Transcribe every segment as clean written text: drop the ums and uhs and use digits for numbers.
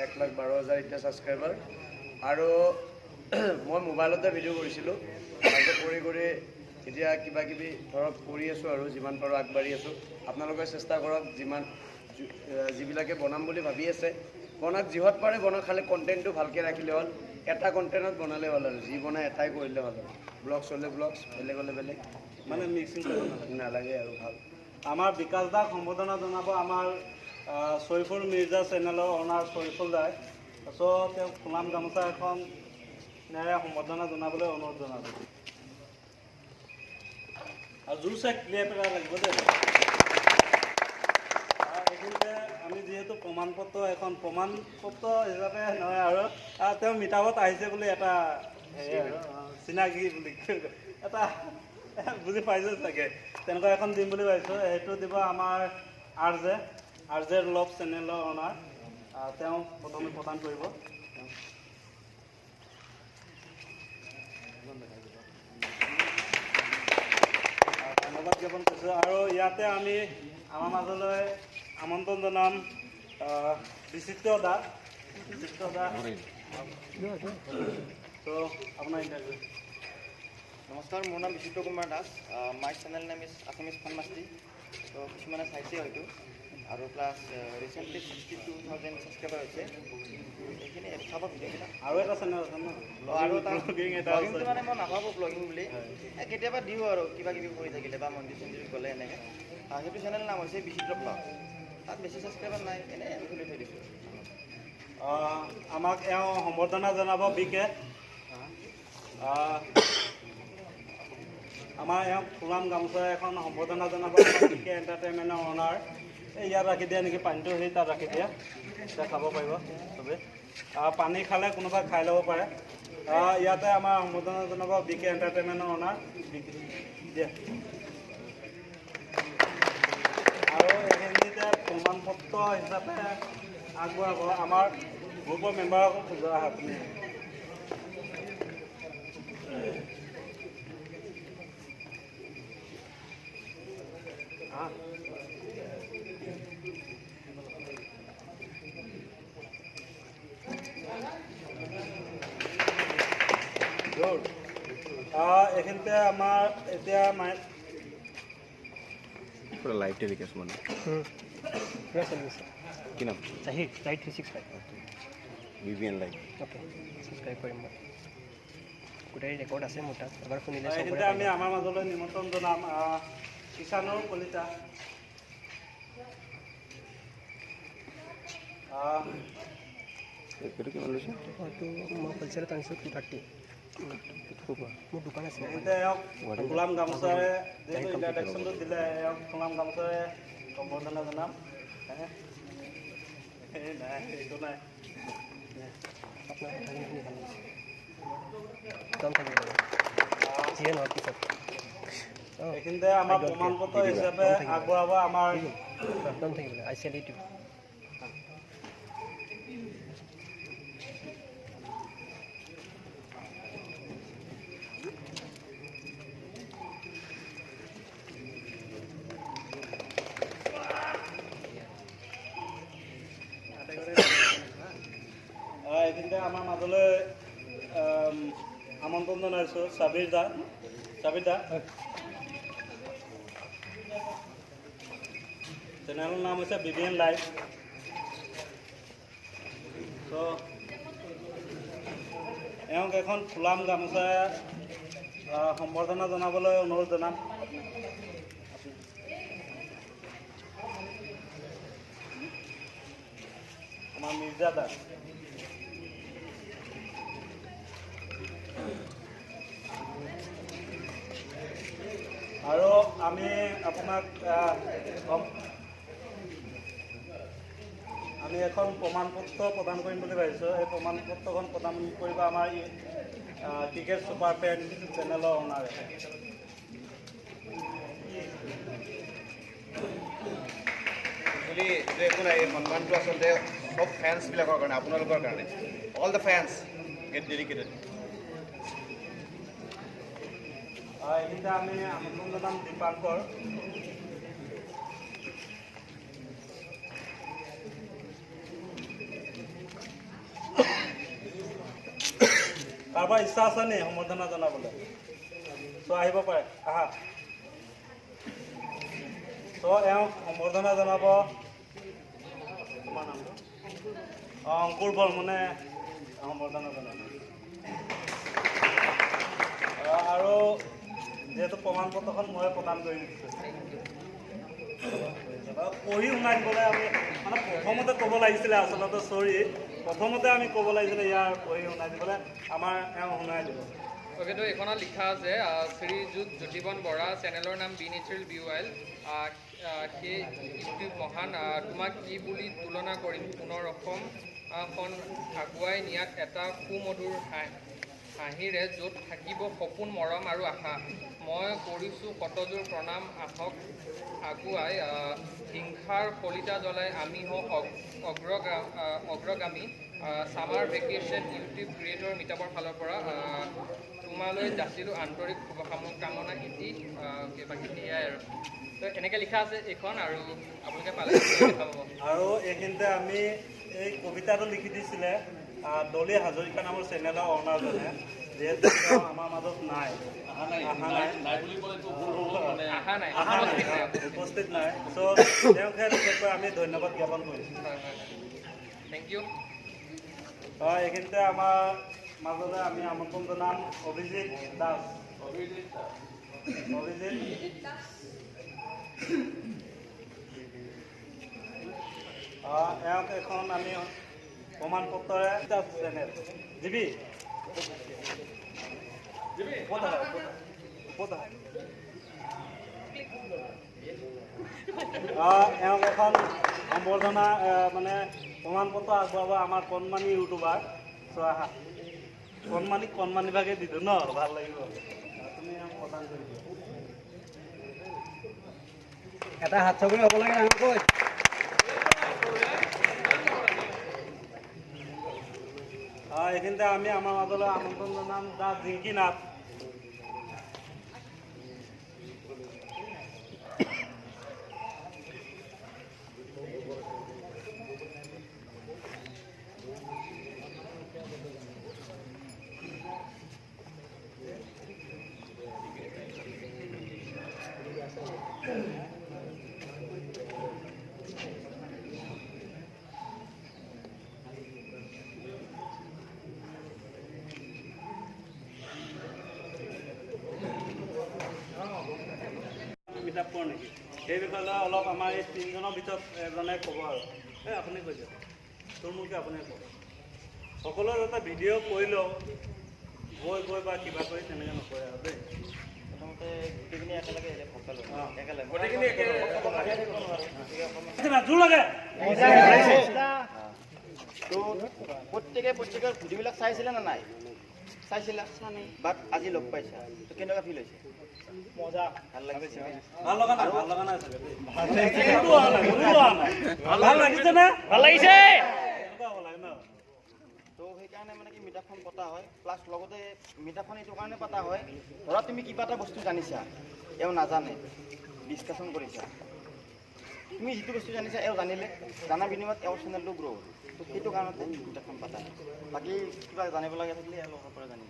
1,12,000 এতিয়া ছাবস্ক্ৰাইবাৰ। আৰু মই মোবাইলতে ভিডিঅ' কৰিছিলোঁ। তাৰপিছত কৰি কৰি এতিয়া কিবা কিবি ধৰক কৰি আছোঁ আৰু যিমান পাৰোঁ আগবাঢ়ি আছোঁ। আপোনালোকে চেষ্টা কৰক, যিমান যিবিলাকে বনাম বুলি ভাবি আছে বনাওক, যিহত পাৰে বনাওক, খালি কণ্টেণ্টটো ভালকৈ ৰাখিলে হ'ল। এটা কণ্টেণ্টত বনালে হ'ল আৰু যি বনাই এটাই কৰিলে হ'ল আৰু ব্লগছ হ'লে ব্লগছ, বেলেগ হ'লে বেলেগ, মানে মিক্সিং কৰিব নালাগে। নালাগে আৰু ভাল। আমাৰ বিকাশ দাক সম্বৰ্ধনা জনাব আমাৰ চৈফুল মিৰ্জা চেনেলৰ অনাৰ চৈফুল দাই। চ' তেওঁক ফুলাম গামোচা এখন সম্বৰ্ধনা জনাবলৈ অনুৰোধ জনালোঁ। আৰু জোৰছে ক্লিয়াৰ পেলাই লাগিব দেই। এইখিনিতে আমি যিহেতু প্ৰমাণপত্ৰ এখন প্ৰমাণপত্ৰ হিচাপে নহয় আৰু তেওঁ মিটাবত আহিছে বুলি এটা হেৰি আৰু চিনাকি বুলি এটা বুজি পাইছে চাগে, তেনেকুৱা এখন দিম বুলি ভাবিছোঁ। সেইটো দিব আমাৰ আৰ জে লভ চেনেলৰ অনাৰ, তেওঁ প্ৰথমে প্ৰদান কৰিব। ধন্যবাদ জ্ঞাপন কৰিছোঁ। আৰু ইয়াতে আমি আমাৰ মাজলৈ আমন্ত্ৰণ জনাম বিচিত্ৰ দা। বিচিত্ৰ দা, ত' আপোনাৰ ইণ্টাৰভিউ। নমস্কাৰ, মোৰ নাম Bichitra Kumar Das. My channel name is Assamese fun Masti. ত' কিছুমানে চাইছে হয়তো। আৰু প্লাছ ৰিচেণ্টলি 62,000 ছাবস্ক্ৰাইবাৰ হৈছে। এইখিনি চাব ভিডিঅ'বিলাক। আৰু এটা চেনেল আছে ন? আৰু এটা ব্লগিং এটা আছে। ব্লগিংটো মানে মই নাভাবোঁ ব্লগিং বুলি, কেতিয়াবা দিওঁ আৰু কিবা কিবি কৰি থাকিলে বা মন্দিৰ চন্দিৰ গ'লে এনেকৈ। সেইটো চেনেল নাম হৈছে বিচিত্ৰ ব্লগ। তাত বেছি ছাবস্ক্ৰাইবাৰ নাই, এনেই আমি খুলি থৈ দিছোঁ। আমাক এওঁ সম্বৰ্ধনা জনাব বিকে। আমাৰ এওঁক ফুলাম গামোচা এখন সম্বৰ্ধনা জনাব বিকে এণ্টাৰটেইনমেণ্টৰ অনাৰ। এই ইয়াত ৰাখি দিয়া নেকি পানীটো, সেই তাত ৰাখি দিয়া, তেতিয়া খাব পাৰিব চবেই। পানী খালে কোনোবা খাই ল'ব পাৰে। ইয়াতে আমাৰ সম্বৰ্ধনা জনাব বিকে এণ্টাৰটেইনমেণ্টৰ অনাৰ দিয়া। আৰু এইখিনিতে প্ৰমাণপত্ৰ হিচাপে আগবঢ়াব আমাৰ গ্ৰুপৰ মেম্বাৰক। আপুনি এইখিনিতে আমাৰ এতিয়া লাইভ টেলিকাষ্ট মানে কি নাম? Zahir, Zahir 365। BBN live. Okay, subscribe কৰিম মই। গোটেই ৰেকৰ্ড আছে মোৰ তাত, এবাৰ শুনিলে চবৰে। এইখিনিতে আমি আমাৰ মাজলৈ নিমন্ত্ৰণ জনাম কিষাণৰ কলিতা। এইটো কিমান লৈছে? এইটো মই হ'লচেলত আনিছোঁ 230। মোৰ দোকান আছে। এওঁক ফুলাম গামোচাৰে যিহেতু ইণ্ট্ৰডাকশ্যনটো দিলে, এওঁক ফুলাম গামোচাৰে সম্বৰ্ধনা জনাম। নাই, এইটো নাই। আপোনাৰ কথাখিনি শুনি ভাল লাগিছে। দম থাকিব লাগে, যিয়ে নহওক পিছত। এইখিনিতে আমাৰ প্ৰমাণপত্ৰ হিচাপে আগবঢ়াব আমাৰ দম থাকিব লাগে। I cell YouTube. এইখিনিতে আমাৰ মাজলৈ আমন্ত্ৰণ জনাইছোঁ চাবিৰ দা। চাবিৰ দা, চেনেলৰ নাম হৈছে বি বি এন লাইভ। চ' এওঁক এখন ফুলাম গামোচা সম্বৰ্ধনা জনাবলৈ অনুৰোধ জনাম। আমাৰ মিৰ্জা দা। আৰু আমি আপোনাক আমি এখন প্ৰমাণপত্ৰ প্ৰদান কৰিম বুলি ভাবিছোঁ। এই প্ৰমাণপত্ৰখন প্ৰদান কৰিব আমাৰ ক্ৰিকেট ছুপাৰ ফেন চেনেলৰ অনাৰে। একচুৱেলি এইটো একো নাই, এই সন্মানটো আচলতে চব ফেন্সবিলাকৰ কাৰণে, আপোনালোকৰ কাৰণে। All the fans get dedicated. এইখিনিতে আমি আমন্ত্ৰণ জনাম দীপাংকৰ। কাৰোবাৰ ইচ্ছা আছে নি সম্বৰ্ধনা জনাবলৈ? চ' আহিব পাৰে, আহা। চ' এওঁক সম্বৰ্ধনা জনাব তোমাৰ নামটো? অঁ, অংকুৰ বৰ্মনে সম্বৰ্ধনা জনাব। আৰু যিহেতু প্ৰমাণ পত্ৰখন মই প্ৰদান কৰিম, পঢ়ি শুনাই দিবলৈ আমি মানে প্ৰথমতে ক'ব লাগিছিলে, আচলতে চৰি, প্ৰথমতে আমি ক'ব লাগিছিলে ইয়াৰ পঢ়ি শুনাই দিবলৈ, আমাৰ এওঁ শুনাই দিব। অ'কে, তো এইখনত লিখা আছে শ্ৰীযুত জ্যোতিবন বৰা, চেনেলৰ নাম বি নেচাৰেল বি ৱাইল্ড, সেই ইউটিউব মহান, তোমাক কি বুলি তুলনা কৰিম, পুনৰ অসমখন আগুৱাই নিয়াত এটা সুমধুৰ হাঁহিৰে য'ত থাকিব সপোন, মৰম আৰু আশা, মই কৰিছোঁ কতযোৰ প্ৰণাম, আহক আগুৱাই, হিংসাৰ শলিতা জ্বলাই আমি হওঁ অগ্ৰগামী, ছামাৰ ভেকেশ্যন ইউটিউব ক্ৰিয়েটৰ মিটাপৰ ফালৰ পৰা তোমালৈ যাচিলোঁ আন্তৰিক শুভকামনা ইতি। বাকীখিনি এয়াই আৰু। তো এনেকৈ লিখা আছে এইখন, আৰু আপোনালোকে পালে দেখা পাব। আৰু এইখিনিতে আমি এই কবিতাটো লিখি দিছিলে ডলি হাজৰিকা নামৰ চেনেলৰ অনাৰজনে, যিহেতু তেওঁ আমাৰ মাজত নাই, অহা নাই, উপস্থিত নাই, চ' তেওঁকহে বিশেষকৈ আমি ধন্যবাদ জ্ঞাপন কৰিছোঁ। Thank U. হয়, এইখিনিতে আমাৰ মাজলৈ আমি আমন্ত্ৰণ জনাম অভিজিত দাস। অভিজিত, এওঁক এখন আমি প্ৰমাণ পত্ৰৰে চেনেল দিবি। এওঁক এখন সম্বৰ্ধনা মানে প্ৰমাণ পত্ৰ আগবঢ়াব আমাৰ কণমানি ইউটিউবাৰ। চ' আহা, কণমানি কণমানি ভাগে দি দিওঁ ন, ভাল লাগিব। তুমি এওঁক প্ৰদান কৰি দিয়া। এটা হাত চাপৰি হ'ব লাগে ডাঙৰকৈ। এইখিনিতে আমি আমাৰ মাজলৈ আমন্ত্ৰণ জনাম দা জিংকি নাথ। মিটাপ কৰোঁ নেকি সেই বিষয়ে অলপ আমাৰ এই তিনিজনৰ ভিতৰত এজনে ক'ব আৰু। এই আপুনি কৈ দিয়ক, তোৰ মোৰকে আপুনি ক'ব। সকলোৱে যাতে ভিডিঅ' কৰিলেও গৈ গৈ বা কিবা কৰি তেনেকৈ নকৰে আৰু দেই। প্ৰথমতে গোটেইখিনি একেলগে আহিলে ভাল পালোঁ, একেলগে জোৰ লাগে। তো প্ৰত্যেকে প্ৰত্যেকৰ ভিডিঅ'বিলাক চাইছিলে নে নাই? চাইছিলা, বাট আজি লগ পাইছা, তো কেনেকুৱা ফিল হৈছে? মজা, ভাল লাগিছে। ভাল লগা নাই? ভাল লগা নাই চাগে। ভাল লাগিছে নে? ভাল লাগিছে। তো সেইকাৰণে মানে কি মিটাপখন পতা হয়, প্লাছ লগতে মিটাপখন এইটো কাৰণে পতা হয়, ধৰা তুমি কিবা এটা বস্তু জানিছা, এওঁ নাজানে, ডিছকাশ্যন কৰিছা, তুমি যিটো বস্তু জানিছা এওঁ জানিলে, জানাৰ বিনিময়ত এওঁৰ চেনেলটো গ্ৰ' হ'ল। তো সেইটো কাৰণতে মিটাপখন পতা হয়। বাকী কিবা জানিব লগা থাকিলে এওঁলোকৰ পৰা জানিব।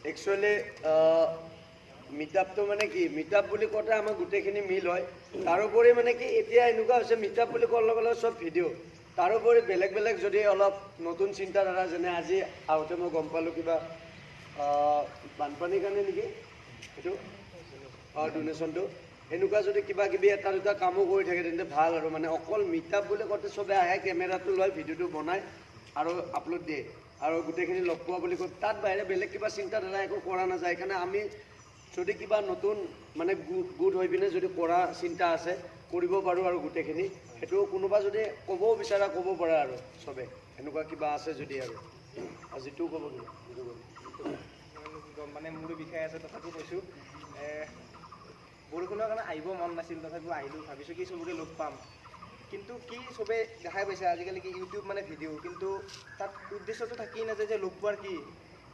একচুৱেলি মিটআপটো মানে কি, মিটআপ বুলি কওঁতে আমাৰ গোটেইখিনি মিল হয়। তাৰোপৰি মানে কি এতিয়া এনেকুৱা হৈছে, মিটআপ বুলি কোৱাৰ লগে লগে চব ভিডিঅ', তাৰোপৰি বেলেগ বেলেগ যদি অলপ নতুন চিন্তাধাৰা, যেনে আজি আহোঁতে মই গম পালোঁ কিবা বানপানীৰ কাৰণে নেকি সেইটো ডোনেশ্যনটো, এনেকুৱা যদি কিবা কিবি এটা দুটা কামো কৰি থাকে তেন্তে ভাল আৰু। মানে অকল মিটআপ বুলি কওঁতে চবে আহে, কেমেৰাটো লয়, ভিডিঅ'টো বনায় আৰু আপলোড দিয়ে আৰু গোটেইখিনি লগ পোৱা বুলি কয়। তাত বাহিৰে বেলেগ কিবা চিন্তাধাৰা একো কৰা নাযায়। সেইকাৰণে আমি যদি কিবা নতুন মানে গোট হৈ পিনে যদি কৰা চিন্তা আছে কৰিব পাৰোঁ আৰু গোটেইখিনি, সেইটো কোনোবা যদি ক'বও বিচাৰা ক'ব পাৰা আৰু চবে এনেকুৱা কিবা আছে যদি আৰু যিটোও ক'ব কিবা মানে মোৰো বিষয় আছে তথাপিও কৈছোঁ, বৰষুণৰ কাৰণে আহিব মন নাছিল, তথাপিও আহিলোঁ, ভাবিছোঁ কি চবকে লগ পাম। কিন্তু কি চবে দেখাই পাইছে আজিকালি কি ইউটিউব মানে ভিডিঅ', কিন্তু তাত উদ্দেশ্যটো থাকিয়েই নাযায় যে লগ পোৱাৰ কি,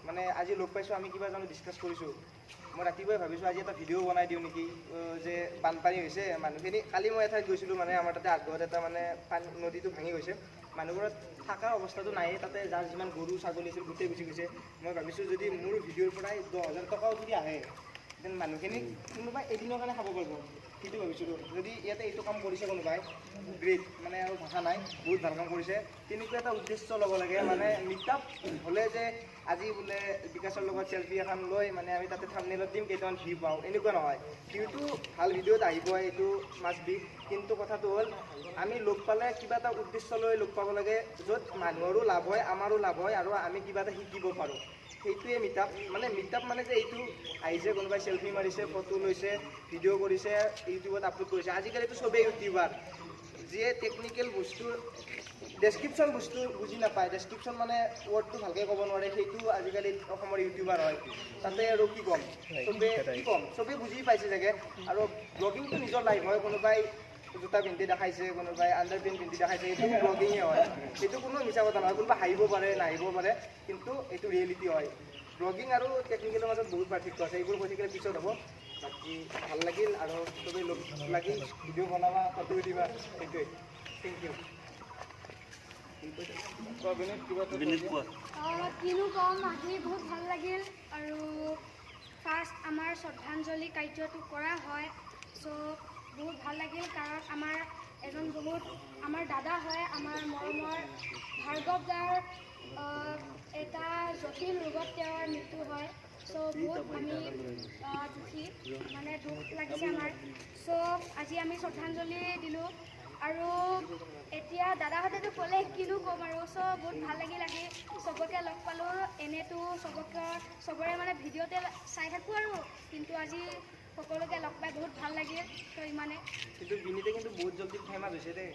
মানে আজি লগ পাইছোঁ আমি কিবা জানো ডিছকাছ কৰিছোঁ, মই ৰাতিপুৱাই ভাবিছোঁ আজি এটা ভিডিঅ' বনাই দিওঁ নেকি, যে বানপানী হৈছে মানুহখিনি। কালি মই এঠাইত গৈছিলোঁ, মানে আমাৰ তাতে আঠগাঁৱত এটা মানে পানী নদীটো ভাঙি গৈছে, মানুহবোৰত থকাৰ অৱস্থাটো নায়েই, তাতে যাৰ যিমান গৰু ছাগলী আছিল গোটেই গুচি গৈছে। মই ভাবিছোঁ যদি মোৰ ভিডিঅ'ৰ পৰাই 10,000 টকাও যদি আহে, then মানুহখিনি কোনোবাই এদিনৰ কাৰণে খাব পাৰিব, সেইটো ভাবিছিলোঁ। যদি ইয়াতে এইটো কাম কৰিছে কোনোবাই, গ্ৰেট, মানে আৰু ভাষা নাই, বহুত ভাল কাম কৰিছে। তেনেকুৱা এটা উদ্দেশ্য ল'ব লাগে, মানে মিটআপ হ'লে যে আজি বোলে বিকাশৰ লগত চেলফি এখন লৈ মানে আমি তাতে থাম্বনেইলত দিম, কেইটামান ভিউ পাওঁ, এনেকুৱা নহয়। ভিউটো ভাল ভিডিঅ'ত আহিব, এইটো মাষ্ট বি। কিন্তু কথাটো হ'ল আমি লগ পালে কিবা এটা উদ্দেশ্য লৈ লগ পাব লাগে, য'ত মানুহৰো লাভ হয়, আমাৰো লাভ হয়, আৰু আমি কিবা এটা শিকিব পাৰোঁ। সেইটোৱে মিটআপ। মানে মিটআপ মানে যে এইটো আহিছে, কোনোবাই চেলফি মাৰিছে, ফটো লৈছে, ভিডিঅ' কৰিছে, ইউটিউবত আপলোড কৰিছে। আজিকালিতো চবেই ইউটিউবাৰ, যিয়ে টেকনিকেল বস্তু ডেছক্ৰিপশ্যন বস্তু বুজি নাপায়, ডেছক্ৰিপশ্যন মানে ৱৰ্ডটো ভালকৈ ক'ব নোৱাৰে, সেইটো আজিকালি অসমৰ ইউটিউবাৰ হয়। তাতে আৰু কি ক'ম, চবে কি ক'ম, চবেই বুজি পাইছে চাগে। আৰু ব্লগিংটো নিজৰ লাইফ হয়, কোনোবাই জোতা পিন্ধি দেখাইছে, কোনোবাই আণ্ডাৰ পেণ্ট পিন্ধি দেখাইছে, সেইটো ব্লগিঙে হয়, সেইটো কোনো মিছা কথা নহয়। কোনোবা হাঁহিব পাৰে, নাহিব পাৰে, কিন্তু এইটো ৰিয়েলিটি হয়। ব্লগিং আৰু টেকনিকেলৰ মাজত বহুত পাৰ্থক্য আছে, এইবোৰ কৈ থাকিলে পিছত হ'ব। বাকী ভাল লাগিল আৰু চবেই লগ লাগিল, ভিডিঅ' বনাবা, ফটো দিবা, সেইটোৱে। Thank you. কিনো ক'ম, আহি বহুত ভাল লাগিল। আৰু ফাৰ্ষ্ট আমাৰ শ্ৰদ্ধাঞ্জলি কাৰ্যটো কৰা হয়, চ' বহুত ভাল লাগিল। কাৰণ আমাৰ এজন বহুত আমাৰ দাদা হয়, আমাৰ মৰমৰ ভাৰ্গৱ দাৰ এটা জটিল ৰোগত তেওঁৰ মৃত্যু হয়। চ' বহুত আমি দুখী, মানে দুখ লাগিছে আমাৰ। চ' আজি আমি শ্ৰদ্ধাঞ্জলি দিলোঁ। আৰু এতিয়া দাদাহঁতেতো ক'লে, কিনো ক'ম আৰু। চ' বহুত ভাল লাগিল আহি, চবকে লগ পালোঁ। এনেইতো চবকে চবৰে মানে ভিডিঅ'তে চাই থাকোঁ আৰু, কিন্তু আজি সকলোকে লগ পাই বহুত ভাল লাগিল। ত' ইমানে। কিন্তু বিনীতে কিন্তু বহুত জলদি ফেমাছ হৈছে দেই।